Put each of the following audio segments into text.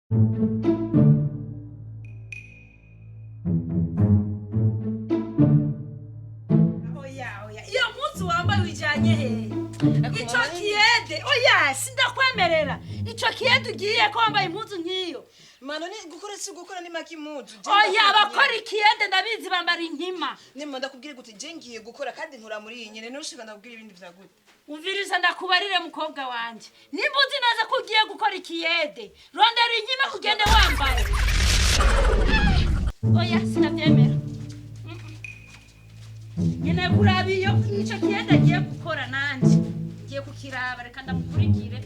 Oya, oya, iyo mpuzu wambaye ujanye hehe? Ico kiyede, oya, sindakwemerera. Ico kiyede ugiye ko wambaye impuzu nk'iyo? Mano, ni gukora, si gukora, ni maki impuzu. Oya, abakora ikiyede ndabizi, bambara inkima. Nimba ndakubwira gute, je ngiye gukora kandi nkora muri iyi nyene, nushika ndakubwira ibindi vya gute? Umviriza ndakubarire, mukobwa wanje, nimba uzi neza ko ugiye gukora ikiyede, rondera inkima ugende wambaye. Oya, sinavyemera. Nkeneye kuraba iyo ico kiyede agiye gukora, nanje ngiye kukiraba. Reka ndamukurikire.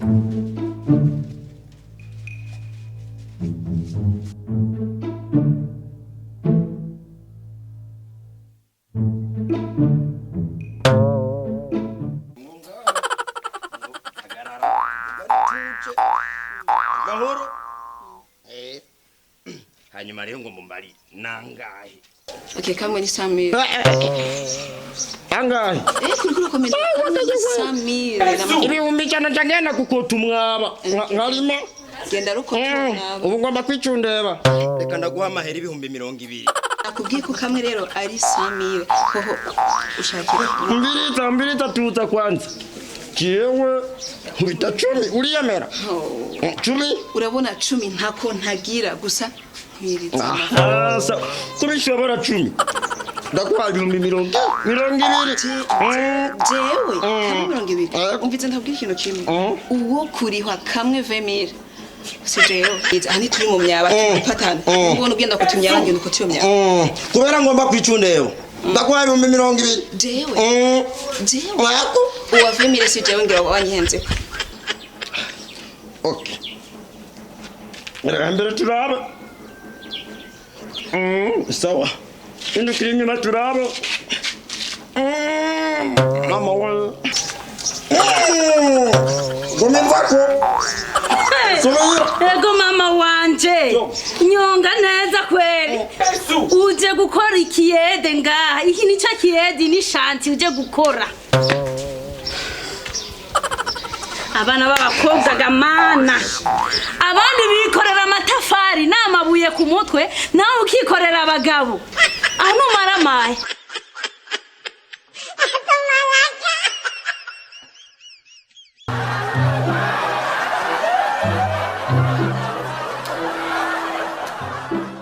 Hagarara tuje gahoro. Hanyuma rero ngo mumbarire, nangahe? Okay, kamwe ni 100,000. Angahe? Kuri kuri komeza, kamwe ni 100,000. 100,000 njagenda gukota umwaba nkarima. Genda ruko. Ubu ngomba kwicundeba, reka ndaguha amahera 20,000. Nakubwiye ko kamwe rero ari 100,000. Hoho ushakira. Mbiriza, mbiriza, tuza kwanza. Jewe nkubita 10, uriyemera? Oh. 10. Urabona 10 ntako ntagira, gusa nkwiriza. Ah, sawa, kubishobora 10, ndaguha 20,000. Jewe kamwe 20? Umvize ntabwira ikintu kimwe. Uwo kurihwa kamwe 20,000 si jewe. Aha ntituri mu myaba, turi ubona ugenda kutumyaba, ngenda uko tuyo myaba. Kubera ngomba kwicundeba, ndaguha 20,000. Jewe? Jewe? Wako. Uwa 20,000 si jewe, ngira wanyihenzeko. Okay. Reka mbere turabe. Sawa. Indukira inyuma turabe. Mama we. Gumimvako. Subira. Ego mama wanje. Yo. Nyonga neza kweli. Uje gukora ikiyede ngaha? Iki nico kiyede, ni chantier uje gukora. Abana b'abakobwa gamana, abandi bikorera amatafari n'amabuye ku mutwe, nawe ukikorera abagabo. Aho numaramaye.